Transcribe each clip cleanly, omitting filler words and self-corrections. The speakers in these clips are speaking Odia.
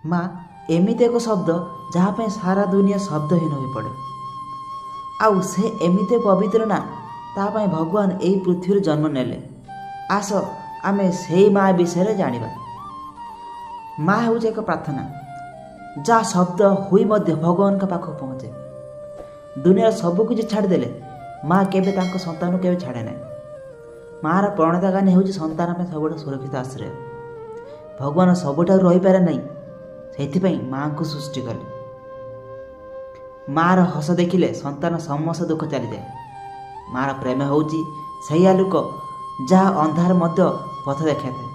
ମା ଏମିତି ଏକ ଶବ୍ଦ ଯାହା ପାଇଁ ସାରା ଦୁନିଆ ଶବ୍ଦହୀନ ହୋଇପଡ଼େ। ଆଉ ସେ ଏମିତି ପବିତ୍ର ନା ତା ପାଇଁ ଭଗବାନ ଏଇ ପୃଥିବୀରେ ଜନ୍ମ ନେଲେ। ଆସ ଆମେ ସେଇ ମା ବିଷୟରେ ଜାଣିବା। ମା ହେଉଛି ଏକ ପ୍ରାର୍ଥନା ଯାହା ଶବ୍ଦ ହୋଇ ମଧ୍ୟ ଭଗବାନଙ୍କ ପାଖକୁ ପହଞ୍ଚେ। ଦୁନିଆର ସବୁ କିଛି ଛାଡ଼ିଦେଲେ ମା କେବେ ତାଙ୍କ ସନ୍ତାନକୁ କେବେ ଛାଡ଼େ ନାହିଁ। ମାଆର ପ୍ରଣତା ଗାନ ହେଉଛି ସନ୍ତାନ ପାଇଁ ସବୁଠୁ ସୁରକ୍ଷିତ ଆଶ୍ରୟ। ଭଗବାନ ସବୁଠାରୁ ରହିପାରେ ନାହିଁ, ସେଥିପାଇଁ ମାଆଙ୍କୁ ସୃଷ୍ଟି କଲେ। ମାଆର ହସ ଦେଖିଲେ ସନ୍ତାନ ସମସ୍ତ ଦୁଃଖ ଚାଲିଯାଏ। ମାଆର ପ୍ରେମ ହେଉଛି ସେଇ ଆଲୋକ ଯାହା ଅନ୍ଧାର ମଧ୍ୟ ପଥ ଦେଖାଇଥାଏ।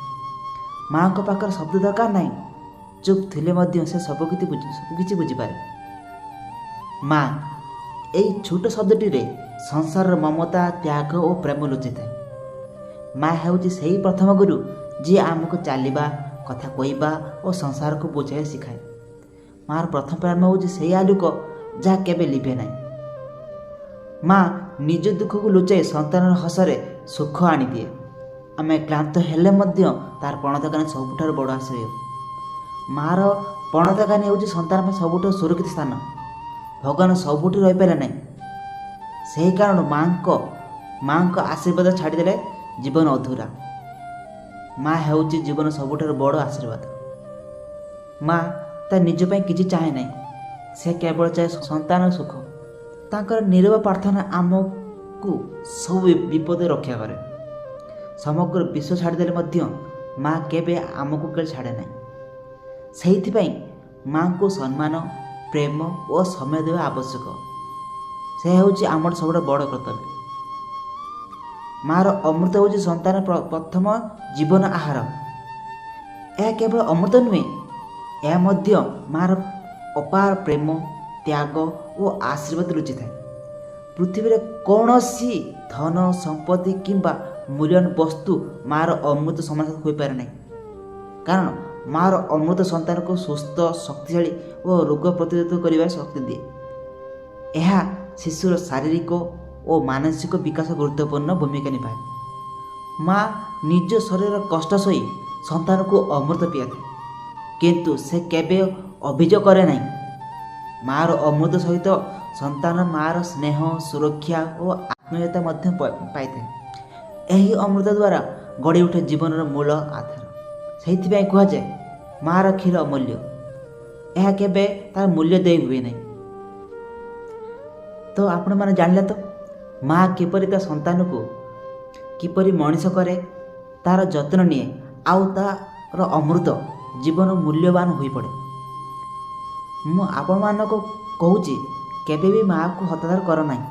ମାଆଙ୍କ ପାଖରେ ଶବ୍ଦ ଦରକାର ନାହିଁ, ଚୁପ୍ ଥିଲେ ମଧ୍ୟ ସେ ସବୁକିଛି ବୁଝିପାରେ। ମା ଏଇ ଛୋଟ ଶବ୍ଦଟିରେ ସଂସାରର ମମତା, ତ୍ୟାଗ ଓ ପ୍ରେମ ଲୁଚିଥାଏ। ମା ହେଉଛି ସେଇ ପ୍ରଥମ ଗୁରୁ ଯିଏ ଆମକୁ ଚାଲିବା, କଥା କହିବା ଓ ସଂସାରକୁ ବୁଝାଇବା ଶିଖାଏ। ମାଆର ପ୍ରଥମ ପ୍ରେମ ହେଉଛି ସେଇ ଆଲୋକ ଯାହା କେବେ ଲିଭେ ନାହିଁ। ମା ନିଜ ଦୁଃଖକୁ ଲୁଚାଇ ସନ୍ତାନର ହସରେ ସୁଖ ଆଣିଦିଏ। ଆମେ କ୍ଳାନ୍ତ ହେଲେ ମଧ୍ୟ ତାର ପଣତକାନି ସବୁଠାରୁ ବଡ଼ ଆଶ୍ରୟ। ମାଆର ପଣତକାନି ହେଉଛି ସନ୍ତାନ ପାଇଁ ସବୁଠାରୁ ସୁରକ୍ଷିତ ସ୍ଥାନ। ଭଗବାନ ସବୁଠି ରହିପାରିଲେ ନାହିଁ, ସେହି କାରଣରୁ ମାଆଙ୍କ ଆଶୀର୍ବାଦ ଛାଡ଼ିଦେଲେ ଜୀବନ ଅଧୁରା। ମା ହେଉଛି ଜୀବନ ସବୁଠାରୁ ବଡ଼ ଆଶୀର୍ବାଦ। ମା ତା ନିଜ ପାଇଁ କିଛି ଚାହେଁ ନାହିଁ, ସେ କେବଳ ଚାହେଁ ସନ୍ତାନ ସୁଖ। ତାଙ୍କର ନୀରବ ପ୍ରାର୍ଥନା ଆମକୁ ସବୁ ବିପଦ ରକ୍ଷା କରେ। ସମଗ୍ର ବିଶ୍ୱ ଛାଡ଼ିଦେଲେ ମଧ୍ୟ ମା କେବେ ଆମକୁ କେବେ ଛାଡ଼େ ନାହିଁ। ସେଇଥିପାଇଁ ମାଆଙ୍କୁ ସମ୍ମାନ, ପ୍ରେମ ଓ ସମୟ ଦେବା ଆବଶ୍ୟକ। ସେ ହେଉଛି ଆମର ସବୁଠୁ ବଡ଼ କର୍ତ୍ତବ୍ୟ। ମାଆର ଅମୃତ ହେଉଛି ସନ୍ତାନ ପ୍ରଥମ ଜୀବନ ଆହାର। ଏହା କେବଳ ଅମୃତ ନୁହେଁ, ଏହା ମଧ୍ୟ ମାଆର ଅପାର ପ୍ରେମ, ତ୍ୟାଗ ଓ ଆଶୀର୍ବାଦ ଲୁଚିଥାଏ। ପୃଥିବୀରେ କୌଣସି ଧନ ସମ୍ପତ୍ତି କିମ୍ବା ମୂଲ୍ୟବାନ ବସ୍ତୁ ମାଆର ଅମୃତ ସମାନ ହୋଇପାରେ ନାହିଁ। କାରଣ ମାଆର ଅମୃତ ସନ୍ତାନକୁ ସୁସ୍ଥ, ଶକ୍ତିଶାଳୀ ଓ ରୋଗ ପ୍ରତିରୋଧ କରିବାର ଶକ୍ତି ଦିଏ। ଏହା ଶିଶୁର ଶାରୀରିକ ଓ ମାନସିକ ବିକାଶ ଗୁରୁତ୍ୱପୂର୍ଣ୍ଣ ଭୂମିକା ନିଭାଏ। ମା ନିଜ ଶରୀରର କଷ୍ଟ ସହି ସନ୍ତାନକୁ ଅମୃତ ପିଆଥାଏ, କିନ୍ତୁ ସେ କେବେ ଅଭିଯୋଗ କରେ ନାହିଁ। ମାଆର ଅମୃତ ସହିତ ସନ୍ତାନ ମାଆର ସ୍ନେହ, ସୁରକ୍ଷା ଓ ଆତ୍ମୀୟତା ମଧ୍ୟ ପାଇଥାଏ। ଏହି ଅମୃତ ଦ୍ୱାରା ଗଢ଼ି ଉଠେ ଜୀବନର ମୂଳ ଆଧାର। ସେଇଥିପାଇଁ କୁହାଯାଏ ମାଆର କ୍ଷୀର ଅମୂଲ୍ୟ। ଏହା କେବେ ତାର ମୂଲ୍ୟ ଦେଇ ହୁଏ ନାହିଁ। ତ ଆପଣମାନେ ଜାଣିଲେ ତ ମା କିପରି ତା ସନ୍ତାନକୁ କିପରି ମଣିଷ କରେ, ତାର ଯତ୍ନ ନିଏ ଆଉ ତାର ଅମୃତ ଜୀବନ ମୂଲ୍ୟବାନ ହୋଇପଡ଼େ। ମୁଁ ଆପଣମାନଙ୍କୁ କହୁଛି, କେବେ ବି ମାଆକୁ ହତାଦର କର ନାହିଁ।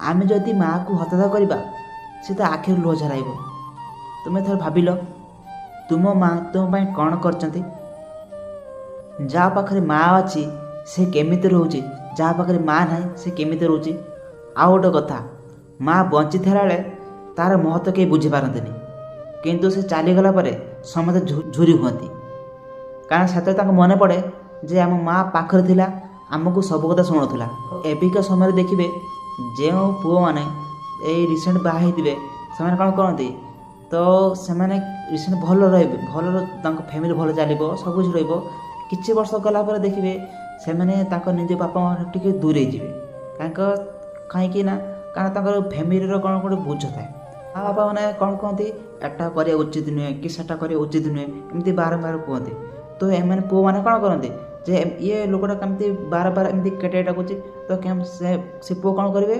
ଆମେ ଯଦି ମାଆକୁ ହତାଦର କରିବା, ସେ ତା ଆଖିରୁ ଲୁହ ଝରାଇବ। ତୁମେ ଥରେ ଭାବିଲ ତୁମ ମା ତୁମ ପାଇଁ କ'ଣ କରିଛନ୍ତି? ଯାହା ପାଖରେ ମା ଅଛି ସେ କେମିତି ରହୁଛି, ଯାହା ପାଖରେ ମା ନାହିଁ ସେ କେମିତି ରହୁଛି? ଆଉ ଗୋଟେ କଥା, ମା ବଞ୍ଚିଥିଲା ବେଳେ ତାର ମହତ୍ତ୍ୱ କେହି ବୁଝିପାରନ୍ତିନି, କିନ୍ତୁ ସେ ଚାଲିଗଲା ପରେ ସମସ୍ତେ ଝୁରି ହୁଅନ୍ତି। କାରଣ ସେତେବେଳେ ତାଙ୍କୁ ମନେ ପଡ଼େ ଯେ ଆମ ମା ପାଖରେ ଥିଲା, ଆମକୁ ସବୁ କଥା ଶୁଣୁଥିଲା। ଏବେକା ସମୟରେ ଦେଖିବେ ଯେଉଁ ପୁଅମାନେ ଏଇ ରିସେଣ୍ଟ ବାହା ହେଇଥିବେ, ସେମାନେ କ'ଣ କରନ୍ତି ତ ସେମାନେ ରିସେଣ୍ଟ ଭଲ ରହିବେ, ଭଲ ତାଙ୍କ ଫ୍ୟାମିଲି ଭଲ ଚାଲିବ, ସବୁ କିଛି ରହିବ। କିଛି ବର୍ଷ ଗଲା ପରେ ଦେଖିବେ ସେମାନେ ତାଙ୍କ ନିଜ ବାପା ମା ଟିକେ ଦୂରେଇ ଯିବେ। କାହିଁକି ନା କାରଣ ତାଙ୍କର ଫ୍ୟାମିଲିର କ'ଣ ଗୋଟେ ବୋଝ ଥାଏ। ମା ବାପା ମାନେ କ'ଣ କୁହନ୍ତି, ଏଟା କରିବା ଉଚିତ ନୁହେଁ କି ସେଟା କରିବା ଉଚିତ ନୁହେଁ, ଏମିତି ବାରମ୍ବାର କୁହନ୍ତି। ତ ଏମାନେ ପୁଅମାନେ କ'ଣ କରନ୍ତି ଯେ ଇଏ ଲୋକଟା କେମିତି ବାରବାର ଏମିତି କେଟେଇ ଡାକୁଛି, ତ ସେ ପୁଅ କ'ଣ କରିବେ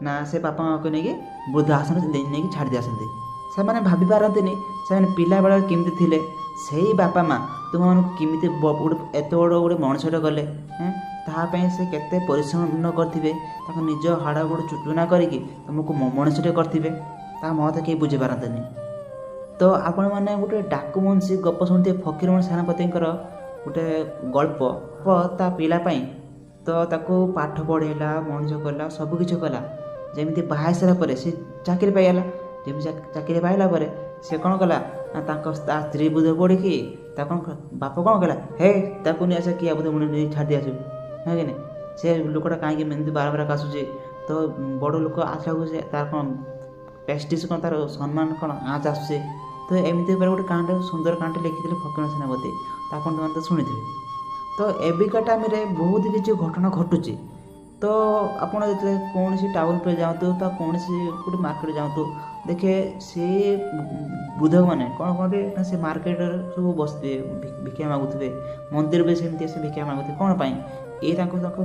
ନା ସେ ବାପା ମାଆକୁ ନେଇକି ବୃଦ୍ଧ ଆଶ୍ରମ ନେଇକି ଛାଡ଼ି ଆସନ୍ତି। ସେମାନେ ଭାବି ପାରନ୍ତିନି ସେମାନେ ପିଲାବେଳେ କେମିତି ଥିଲେ, ସେଇ ବାପା ମା ତୁମମାନଙ୍କୁ କେମିତି ଗୋଟେ ଏତେ ବଡ଼ ଗୋଟେ ମଣିଷଟେ କଲେ, ତାହା ପାଇଁ ସେ କେତେ ପରିଶ୍ରମ ନ କରିଥିବେ, ତାଙ୍କ ନିଜ ହାଡ଼ ଗୋଡ଼ ଚୁଚୁନା କରିକି ତୁମକୁ ମଣିଷଟେ କରିଥିବେ, ତା ମହତ୍ଵ କେହି ବୁଝିପାରନ୍ତିନି। ତ ଆପଣମାନେ ଗୋଟେ ଡାକମୁନ୍ସି ଗପ ଶୁଣିଥିବେ, ଫକୀରମୋହନ ସେନାପତିଙ୍କର ଗୋଟେ ଗଳ୍ପ। ତା ପିଲା ପାଇଁ ତ ତାକୁ ପାଠ ପଢ଼େଇଲା, ମଣିଷ କଲା, ସବୁକିଛି କଲା। ଯେମିତି ବାହା ହେଇସାରିଲା ପରେ ସେ ଚାକିରି ପାଇଗଲା। ଯେମିତି ଚାକିରି ପାଇଲା ପରେ ସେ କ'ଣ କଲା ନା ତାଙ୍କ ତା ସ୍ତ୍ରୀ ବୁଦ୍ଧ ପଡ଼ିକି ତା କ'ଣ ବାପ କ'ଣ କଲା, ହେ ତାକୁ ନେଇ ଆସ, କିଆ ବୋଧେ ମୁଣ୍ଡ ନେଇ ଛାଡ଼ି ଆସୁ, ହଁ କି ନାଇଁ? ସେ ଲୋକଟା କାହିଁକି ଏମିତି ବାରମ୍ବାର ଆସୁଛି? ତ ବଡ଼ ଲୋକ ଆସିବାକୁ ସେ ତାର କ'ଣ ପ୍ରେଷ୍ଟିଜ୍, କ'ଣ ତାର ସମ୍ମାନ କ'ଣ ଆଞ୍ଚ ଆସୁଛି? ତ ଏମିତି ଉପରେ ଗୋଟେ କାହାଣୀଟା, ସୁନ୍ଦର କାହାଣୀଟେ ଲେଖିଥିଲେ ଫକୀର ସେନାପତି। ତ ଆପଣମାନେ ତ ଶୁଣିଥିବେ। ତ ଏବେକା ଟାଇମ୍ରେ ବହୁତ କିଛି ଘଟଣା ଘଟୁଛି। ତ ଆପଣ ଯେତେବେଳେ କୌଣସି ଟାଉନ୍ ଉପରେ ଯାଆନ୍ତୁ ବା କୌଣସି ଗୋଟେ ମାର୍କେଟ୍ ଯାଆନ୍ତୁ, ଦେଖିବେ ସେ ବୃଦ୍ଧମାନେ କ'ଣ କରନ୍ତି ନା ସେ ମାର୍କେଟରେ ସବୁ ବସିଥିବେ, ଭିକ୍ଷା ମାଗୁଥିବେ। ମନ୍ଦିର ବି ସେମିତି ଆସି ଭିକ୍ଷା ମାଗୁଥିବେ। କ'ଣ ପାଇଁ? ଏଇ ତାଙ୍କ ତାଙ୍କ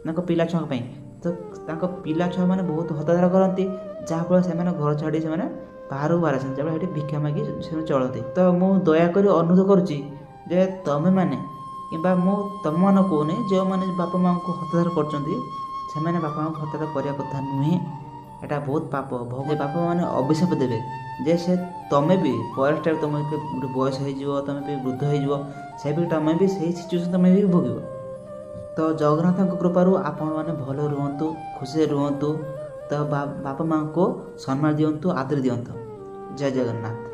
ତାଙ୍କ ପିଲା ଛୁଆଙ୍କ ପାଇଁ। ତ ତାଙ୍କ ପିଲା ଛୁଆମାନେ ବହୁତ ହତାଦର କରନ୍ତି, ଯାହାଫଳରେ ସେମାନେ ଘର ଛାଡ଼ି ସେମାନେ ବାହାରକୁ ବାହାରି ଆସନ୍ତି, ଯାହାଫଳରେ ସେଠି ଭିକ୍ଷା ମାଗି ସେମାନେ ଚଳନ୍ତି। ତ ମୁଁ ଦୟାକରି ଅନୁରୋଧ କରୁଛି ଯେ ତୁମେମାନେ, କିମ୍ବା ମୁଁ ତୁମମାନଙ୍କୁ କହୁନି, ଯେଉଁମାନେ ବାପା ମାଆଙ୍କୁ ହତାଦର କରୁଛନ୍ତି, ସେମାନେ ବାପା ମାଆଙ୍କୁ ହତାଦର କରିବା କଥା ନୁହେଁ। ଏଇଟା ବହୁତ ପାପ। ବାପା ମାନେ ଅଭିଶାପ ଦେବେ ଯେ ସେ ତୁମେ ବି ପରେ ତୁମେ ଗୋଟେ ବୟସ ହେଇଯିବ, ତୁମେ ବି ବୃଦ୍ଧ ହେଇଯିବ, ସେ ବି ତୁମେ ବି ସେଇ ସିଚୁଏସନ୍ ତୁମେ ବି ଭୋଗିବ। ତ ଜଗନ୍ନାଥଙ୍କ କୃପାରୁ ଆପଣମାନେ ଭଲ ରୁହନ୍ତୁ, ଖୁସିରେ ରୁହନ୍ତୁ। ତ ବାପା ମାଆଙ୍କୁ ସମ୍ମାନ ଦିଅନ୍ତୁ, ଆଦର ଦିଅନ୍ତୁ। ଜୟ ଜଗନ୍ନାଥ।